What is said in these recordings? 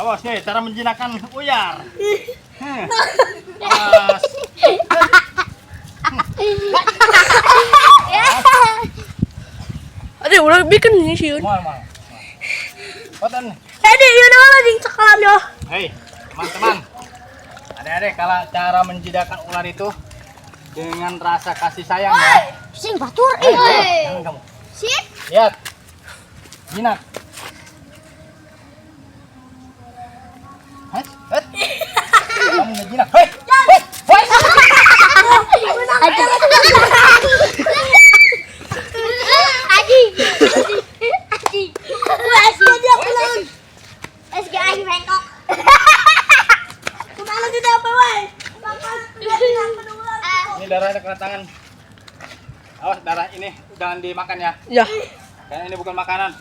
Awas nih, cara menjinakkan uyar. Heh. Awas. Ade, ulah bikin nih sih. Mual, mual. Boten. Ade, ieu naon jeung cekalan yo. Hei, teman-teman. Adik-adik, kalau cara menjinakkan ular itu dengan rasa kasih sayang ya. Sing batur Hei, eh. jangan kamu. Sip. Lihat. Jinak. Hei, hei. Kamu ngejinak. Hei, hei, hei. Aji. Aji. SG dia pulang. SG aing bengkok. Kumaha tidak apa wae. Ini darahnya kena tangan. Awas darah ini jangan dimakan ya. Ya. Karena ini bukan makanan.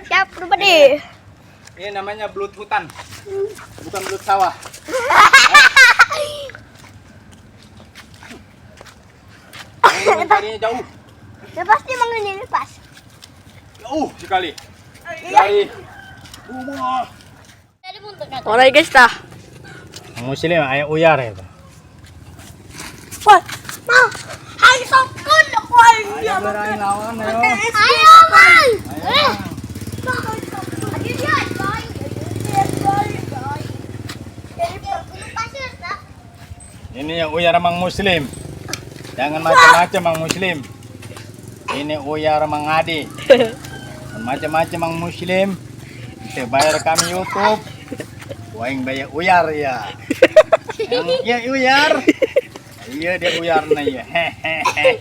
Siap, berubah deh. Ini namanya belut hutan. Bukan belut sawah. Ini mencarinya jauh. Ya pasti mengenai lepas. Jauh sekali. Dari rumah. Orai guys tah. Muslim ayah uyar itu. Wah, mau. Hai sokun aku aing dia. Ayo berain lawan ayo. Ayo, Bang. Ayo. Ini yang uyar mang muslim. Jangan macam-macam mang muslim. Ini uyar mang adi. Macam-macam mang muslim. Kita bayar kami YouTube. Waing bayar uyar ya. Yang iya uyar. Iya dia uyar na ya. Hehehe.